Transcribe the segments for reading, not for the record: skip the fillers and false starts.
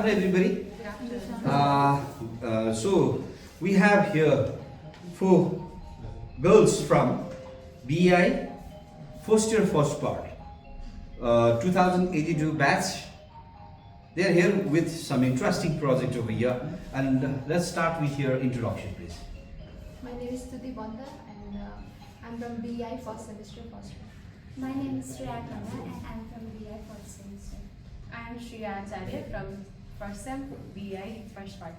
afternoon, everybody. So we have here 4 girls from BI first year first part, 2082 batch. They are here with some interesting project over here, and let's start with your introduction, please. My name is Stuti Banda and I'm from BI first semester first year. My name is Shreya Khanna and I'm from BI first semester. I am Shreya Acharya from first sem BI first part.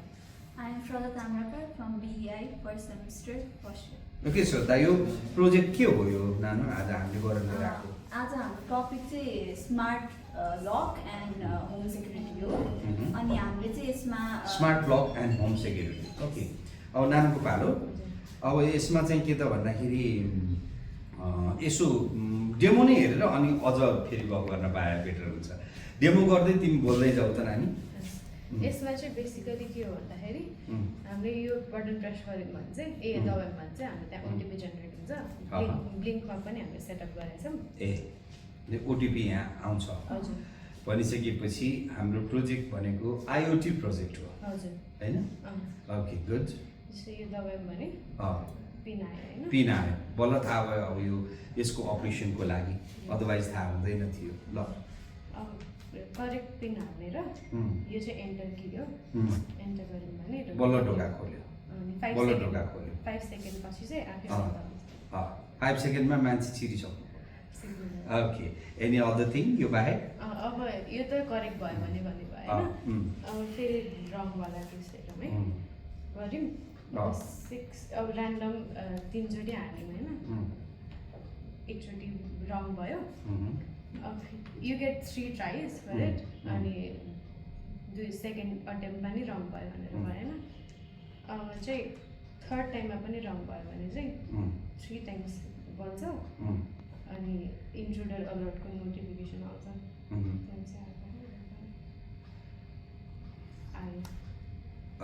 I am Shraddha Tamrakar from BI first semester first year. Okay, so दा यो project के हो यो नानो आज हामीले गरेर गएको? आज हाम्रो टपिक चाहिँ smart lock and home security हो अनि हामीले चाहिँ यसमा smart lock and home security. Okay, अब नानुको पालो. अब यसमा चाहिँ के त भन्दाखेरि यसो डेमो नै हेरेर अनि अझ फेरि गफ गर्न पाए बेटर हुन्छ. डेमो गर्दै तिमी बोल्दै जाऊ त नानी. यसमा चाहिँ बेसिकली के हो भन्दाखेरि हामीले यो बटन प्रेस गऱ्यौँ भने चाहिँ दबायौँ भने चाहिँ हाम्रो त्यहाँ ओटिपी जेनेरेट हुन्छ. ब्लिङ्कमा पनि हामीले सेटअप गरेका छौँ. ओटिपी यहाँ आउँछ. हजुर भनिसकेपछि हाम्रो प्रोजेक्ट भनेको आइओटी प्रोजेक्ट हो हजुर हैन? Okay, good. जस्तै यो दबायौँ भने पिन आयो होइन. पिन आयो, बल्ल थाहा भयो अब यो यसको अपरेसनको लागि, अदरवाइज थाहा हुँदैन थियो. ल, अब करेक्ट पिन हालेर यो चाहिँ एन्टर की हो. एन्टर गऱ्यौँ भने बल्ल ढोका खोल्यो. अनि बल्ल ढोका खोल्यो. 5 सेकेन्ड पछि चाहिँ आफै 5 सेकेन्डमा मान्छे छिरिसक्नु. ओके, एनी अदर थिङ यो बाहेक? अब यो त करेक्ट भयो भने भयो होइन. अब फेरि रङवाला त्यसमा है गऱ्यौँ. 6 अब ऱ्यान्डम 3 चोटि हाल्यौँ होइन. एकचोटि रङ भयो. You get 3 tries for it. अनि 2 सेकेन्ड अटेम्पमा पनि रङ भयो भनेर भएन. अब चाहिँ थर्ड टाइममा पनि रङ भयो भने चाहिँ 3 टाइम्स बन्छ. अनि इन्ट्रुडर अलर्टको नोटिफिकेसन आउँछ. त्यहाँदेखि चाहिँ आयो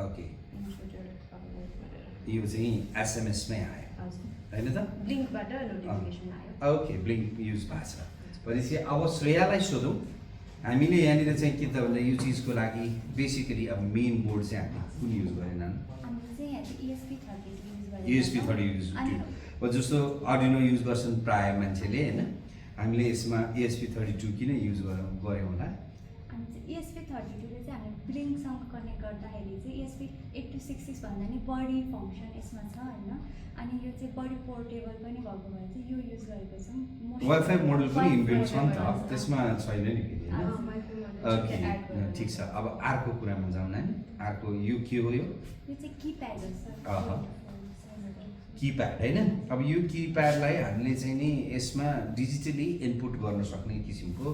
ओके, इन्ट्रुडर अलर्ट भनेर. यो चाहिँ एसएमएसमै आयो हजुर, हैन त? ब्लिङ्कबाट नोटिफिकेसन आयो. ओके, ब्लिङ्क युज भएको छ भनेपछि अब श्रेयालाई सोधौँ. हामीले यहाँनिर चाहिँ के त भन्दा यो चिजको लागि बेसिकली अब मेन बोर्ड चाहिँ हामीले कुन युज गरेन? हामीले चाहिँ यहाँ ESP32 युज गरेको ESP32 युज गर्यो. अब जस्तो अर्डिनो युज गर्छन् प्राय मान्छेले हैन? हामीले यसमा ESP32 किन युज गऱ्यौँ होला? अनि ESP32 ले चाहिँ हामीले ब्लिङ्कसँग कनेक्ट गर्दाखेरि चाहिँ ESP8266 भन्दा नि बढी फङ्सन यसमा छ होइन. अनि यो चाहिँ बढी पोर्टेबल पनि भएको भएर चाहिँ यो युज गरेको छौँ. वाइफाई मोडल पनि इनबिल्ट छ नि त, त्यसमा छैन नि फेरि हैन? ओके, ठिक छ. अब अर्को कुरामा जाउँ न. अर्को यो के हो? यो चाहिँ किप्याड हो सर. किप्याड हैन? अब यो किप्याडलाई हामीले चाहिँ नि यसमा डिजिटली इनपुट गर्न सक्ने किसिमको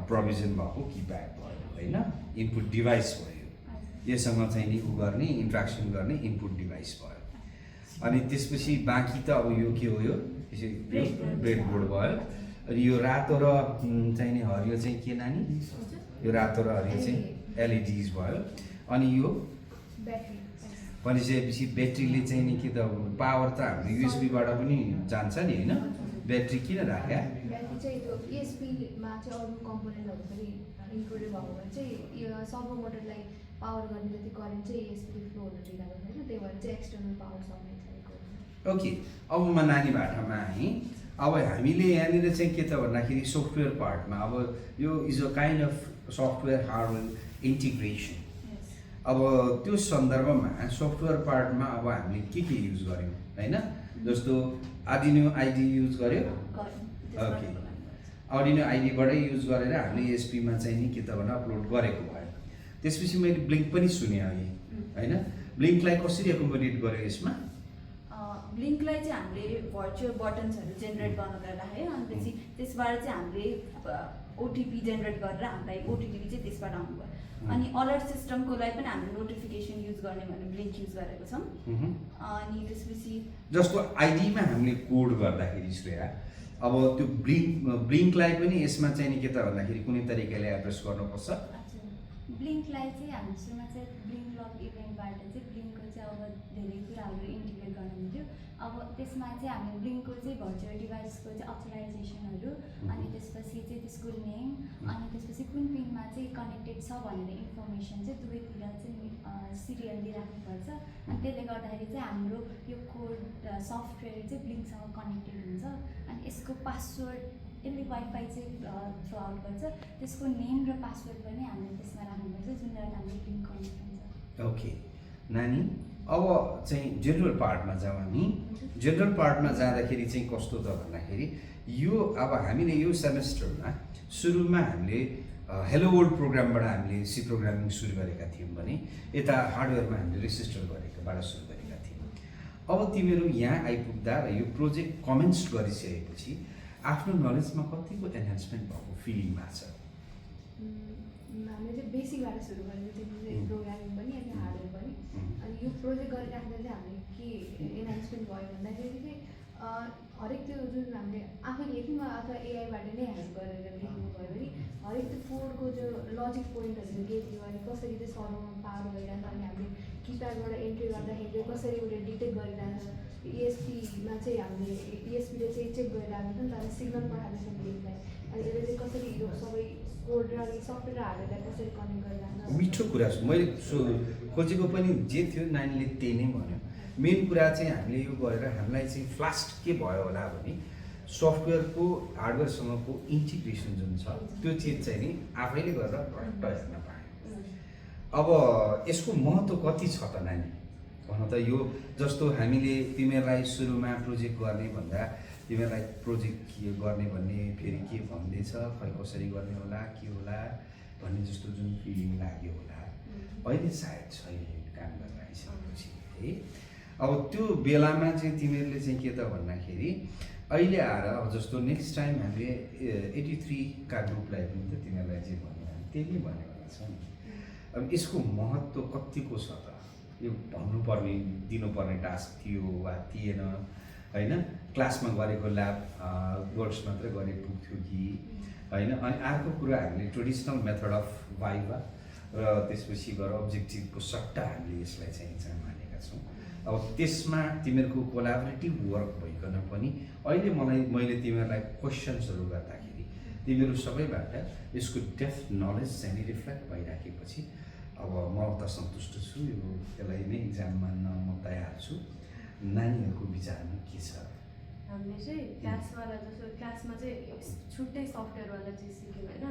प्रोभिजन भएको किप्याड भयो हैन? इनपुट डिभाइस भयो. यससँग चाहिँ नि उ गर्ने इन्ट्र्याक्सन गर्ने इनपुट डिभाइस भयो. अनि त्यसपछि बाँकी त अब यो के हो? यो ब्रेडबोर्ड भयो. अनि यो रातो र चाहिँ नि हरियो चाहिँ के नानी? यो रातो र हरियो चाहिँ एलइडीज भयो. अनि यो ब्याट्री भनिसकेपछि ब्याट्रीले चाहिँ नि के त पावर त हाम्रो युएसबीबाट पनि जान्छ नि हैन? ब्याट्री किन राख्या? ब्याट्री चाहिँ त्यो ESP-मा चाहिँ अरू कम्पोनेन्टहरू पनि इन्क्लुडेड भएको भएर चाहिँ यो सर्भो मोटरलाई पावर गर्ने जति करेन्ट चाहिँ ESP-ले फ्लो हुन दिइरहेको छैन. त्यही भएर चाहिँ एक्सटर्नल पावर सप्लाई चाहिएको. ओके, अब म नानी भाटामा आएँ. अब हामीले यहाँनिर चाहिँ के त भन्दाखेरि सफ्टवेयर पार्टमा अब यो is a kind of software hardware integration. अब त्यो सन्दर्भमा सफ्टवेयर पार्टमा अब हामीले के युज गऱ्यौँ हैन? जस्तो आर्डिनो आइडी युज गर्यो. ओके, आर्डिनो आइडीबाटै युज गरेर हामीले ESP-मा चाहिँ नि के त भन्दा अपलोड गरेको भयो. त्यसपछि मैले ब्लिङ्क पनि सुने अघि हैन? ब्लिङ्कलाई कसरी एकोमोडेट गर्यो यसमा? ब्लिङ्कलाई चाहिँ हामीले भर्चुअल बटन्सहरू जेनेरेट गर्नको राख्यो. अनि त्यसबाट चाहिँ हामीले ओटिपी जेनेरेट गरेर हामीलाई ओटिपी चाहिँ त्यसबाट आउनु भयो. अनि अलर्ट सिस्टमको लागि पनि हामीले नोटिफिकेसन युज गर्ने भनेर ब्लिङ्क युज गरेको छौँ. अनि त्यसपछि जस्तो आइडीमा हामीले कोड गर्दाखेरि श्रेया, अब त्यो ब्लिङ्कलाई पनि यसमा चाहिँ नि के त भन्दाखेरि कुनै तरिकाले एड्रेस गर्नुपर्छ. ब्लिङ्कलाई चाहिँ हामी सुरुमा चाहिँ ब्लिङ्क लक इभेन्टबाट चाहिँ ब्लिङ्कको चाहिँ अब धेरै कुराहरू इन्टिग्रेट गर्नु हुन्थ्यो। अब त्यसमा चाहिँ हामी ब्लिङ्कको चाहिँ भर्चुअल डिभाइसको चाहिँ अथोराइजेसनहरू अनि त्यसपछि चाहिँ त्यसको नेम अनि त्यसपछि कुन पिनमा चाहिँ कनेक्टेड छ भनेर इन्फर्मेसन चाहिँ दुवैतिर चाहिँ सिरियल्ली राख्नुपर्छ। अनि त्यसले गर्दाखेरि चाहिँ हाम्रो यो कोड सफ्टवेयर चाहिँ ब्लिङ्कसँग कनेक्टेड हुन्छ। अनि यसको पासवर्ड यसले वाइफाई चाहिँ थ्रु आउट गर्छ, त्यसको नेम र पासवर्ड पनि हामीले त्यसमा राख्नुपर्छ जुन बेला हाम्रो लिङ्क कनेक्ट हुन्छ। ओके नानी, अब चाहिँ जेनरल पार्टमा जाउँ हामी। जेनरल पार्टमा जाँदाखेरि चाहिँ कस्तो त भन्दाखेरि यो अब हामीले यो सेमेस्टरमा सुरुमा हामीले हेलो वर्ल्ड प्रोग्रामबाट हामीले सी प्रोग्रामिङ सुरु गरेका थियौँ भने यता हार्डवेयरमा हामीले रेजिस्टर गरेकोबाट सुरु गरेका थियौँ। अब तिमीहरू यहाँ आइपुग्दा र यो प्रोजेक्ट कमेन्स गरिसकेपछि आफ्नो नलेजमा कतिको एनहान्समेन्ट भएको फिलिङ भएको छ? हामीले चाहिँ बेसिकबाट सुरु गरेको थियौँ, प्रोग्रामिङ पनि अनि हार्डवेयर पनि। अनि यो प्रोजेक्ट गरिराख्दा चाहिँ हामीले के एनहान्समेन्ट भयो भन्दाखेरि चाहिँ हरेक त्यो जुन हामीले आफै लेख्यौँ अथवा एआईबाट नै हेल्प गरेर लेख्नु भयो भने हरेक त्यो कोडको जो लजिक पोइन्टहरू के थियो अनि कसरी चाहिँ सर्भरमा पावर भइरहन्छ अनि हामीले किप्याडबाट एन्ट्री गर्दाखेरि चाहिँ कसरी उसले डिटेक्ट गरिरहन्छ। इएसपीमा चाहिँ हामीले इएसपीले चाहिँ चेक गरिरहेको हुन्छ नि त, अनि सिग्नल पठाएको छ ब्लिङ्कलाई। अनि यसले चाहिँ कसरी यो सबै कोड र सफ्टवेयर र हार्डवेयरलाई कसरी कनेक्ट गरिरहन्छ। मिठो कुरा छ, मैले खोजेको पनि जे थियो नानीले त्यही नै भन्यो। मेन कुरा चाहिँ हामीले यो गरेर हामीलाई चाहिँ फ्लास्ट के भयो होला भने सफ्टवेयरको हार्डवेयरसँगको इन्टिग्रेसन जुन छ त्यो चिज चाहिँ नि आफैले गरेर प्रडक्ट हेर्न पायो। अब यसको महत्त्व कति छ त नानी भन त? यो जस्तो हामीले तिमीहरूलाई सुरुमा प्रोजेक्ट गर्ने भन्दा तिमीहरूलाई प्रोजेक्ट के गर्ने भन्ने फेरि के भन्दैछ, खै कसरी गर्ने होला के होला भन्ने जस्तो जुन फिलिङ लाग्यो होला अहिले सायद छैन काम गरेर आइसकेपछि है। अब त्यो बेलामा चाहिँ तिमीहरूले चाहिँ के त भन्दाखेरि अहिले आएर अब जस्तो नेक्स्ट टाइम हामीले 83 का ग्रुपलाई पनि त तिमीहरूलाई जे भन्यो त्यही नै भनेको छ नि। अब यसको महत्त्व कतिको छ त? यो भन्नुपर्ने दिनुपर्ने टास्क थियो वा थिएन होइन? क्लासमा गरेको ल्याब वर्क्स मात्रै गरे पुग्थ्यो कि होइन? अनि अर्को कुरा हामीले ट्रेडिसनल मेथड अफ भाइभा र त्यसपछि गएर अब्जेक्टिभको सट्टा हामीले यसलाई चाहिँ एक्जाम हालेका छौँ। अब त्यसमा तिमीहरूको कोलाबोरेटिभ वर्क भइकन पनि अहिले मैले तिमीहरूलाई क्वेसन्सहरू गर्दाखेरि तिमीहरू सबैबाट यसको डेप्थ नलेज चाहिँ रिफ्लेक्ट भइराखेपछि अब म त सन्तुष्ट छु। यसलाई नै इक्जाम मान्न म तयार छु। नानीहरूको विचारमा के छ? हामीले चाहिँ क्लासवाला जस्तो क्लासमा चाहिँ छुट्टै सफ्टवेयरवाला चिज सिक्यौँ होइन,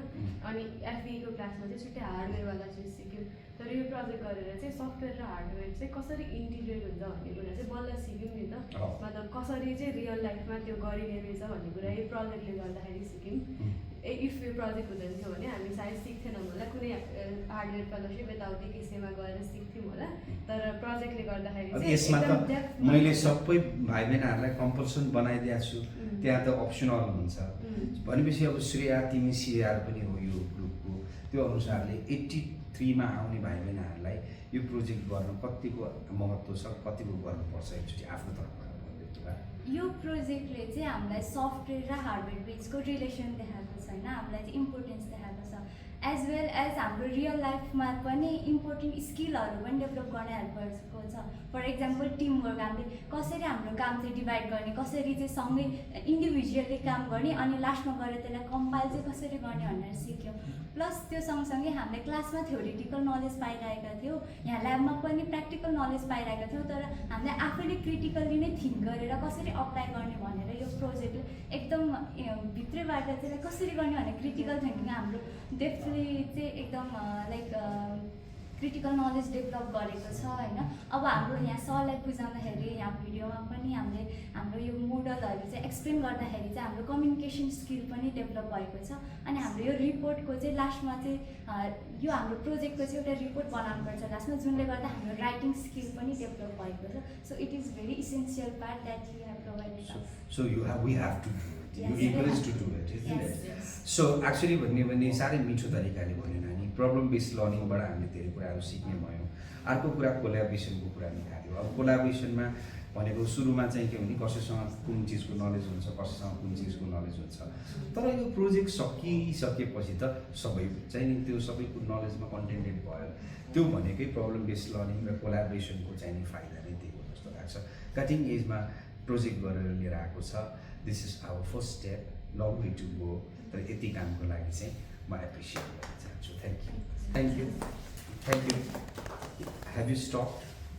अनि एफईको क्लासमा चाहिँ छुट्टै हार्डवेयरवाला चिज सिक्यौँ। तर यो प्रोजेक्ट गरेर चाहिँ सफ्टवेयर र हार्डवेयर चाहिँ कसरी इन्टिग्रेट हुन्छ भन्ने कुरा चाहिँ बल्ल सिक्यौँ नि त। मतलब कसरी चाहिँ रियल लाइफमा त्यो गरिने रहेछ भन्ने कुरा यो प्रोजेक्टले गर्दाखेरि सिक्यौँ। इफ यो प्रोजेक्ट हुँदैन थियो भने हामी सायद सिक्थेनौँ होला, कुनै हार्डवेयर फेलोसिप यताउति केसेमा गएर सिक्थ्यौँ होला। तर प्रोजेक्टले गर्दाखेरि यसमा त मैले सबै भाइ बहिनीहरूलाई कम्पल्सन बनाइदिएको छु, त्यहाँ त अप्सनल हुन्छ भनेपछि अब श्रेया तिमी सिआर पनि हो यो ग्रुपको, त्यो अनुसारले 83मा आउने भाइ बहिनीहरूलाई यो प्रोजेक्ट गर्न कतिको महत्त्व छ, कतिको गर्नुपर्छ एकचोटि आफ्नो तर्फबाट भनिदिनु होला। यो प्रोजेक्टले चाहिँ हामीलाई सफ्टवेयर र हार्डवेयर बिचको रिलेसन देखाएको छ होइन, हामीलाई चाहिँ इम्पोर्टेन्स देखाएको छ। एज वेल एज हाम्रो रियल लाइफमा पनि इम्पोर्टेन्ट स्किलहरू पनि डेभलप गर्न हेल्प गरेको छ। फर इक्जाम्पल टिमवर्क, हामीले कसरी हाम्रो काम चाहिँ डिभाइड गर्ने, कसरी चाहिँ सँगै इन्डिभिजुअली काम गर्ने अनि लास्टमा गएर त्यसलाई कम्पाइल चाहिँ कसरी गर्ने भनेर सिक्यौँ। प्लस त्यो सँगसँगै हामीले क्लासमा थ्योरिटिकल नलेज पाइरहेका थियौँ, यहाँ ल्याबमा पनि प्र्याक्टिकल नलेज पाइरहेका थियौँ। तर हामीले आफैले क्रिटिकल्ली नै थिङ्क गरेर कसरी अप्लाई गर्ने भनेर यो प्रोजेक्टले एकदम भित्रैबाट चाहिँ कसरी गर्ने भनेर क्रिटिकल थिङ्किङ हाम्रो डेप्थली चाहिँ एकदम लाइक क्रिटिकल नलेज डेभलप गरेको छ होइन। अब हाम्रो यहाँ सरलाई बुझाउँदाखेरि यहाँ भिडियोमा पनि हामीले हाम्रो यो मोडलहरू चाहिँ एक्सप्लेन गर्दाखेरि चाहिँ हाम्रो कम्युनिकेसन स्किल पनि डेभलप भएको छ। अनि हाम्रो यो रिपोर्टको चाहिँ लास्टमा चाहिँ यो हाम्रो प्रोजेक्टको चाहिँ एउटा रिपोर्ट बनाउनुपर्छ लास्टमा, जुनले गर्दा हाम्रो राइटिङ स्किल पनि डेभलप भएको छ। So it is very essential part that you have provided us. So we have to do it. You encourage to do it, isn't it? Yes. So actually भन्ने भने साह्रै मिठो तरिकाले भन्यो नानी। प्रब्लम बेस्ड लर्निङबाट हामीले धेरै कुराहरू सिक्ने भयौँ। अर्को कुरा कोलाबोरेसनको कुरा निकाल्यो। अब कोलाबोरेसनमा भनेको सुरुमा चाहिँ के भने कसैसँग कुन चिजको नलेज हुन्छ, कसैसँग कुन चिजको नलेज हुन्छ, तर यो प्रोजेक्ट सकिसकेपछि त सबै चाहिँ नि त्यो सबैको नलेजमा कन्टेन्टेड भयो। त्यो भनेकै प्रब्लम बेस्ड लर्निङ र कोलाबोरेसनको चाहिँ नि फाइदा नै त्यही हो जस्तो लाग्छ। कटिङ एजमा प्रोजेक्ट गरेर लिएर आएको छ। This is our first step, long way to go. तर यति कामको लागि चाहिँ म एप्रिसिएट गर्न चाहन्छु। Thank you. Have you stopped?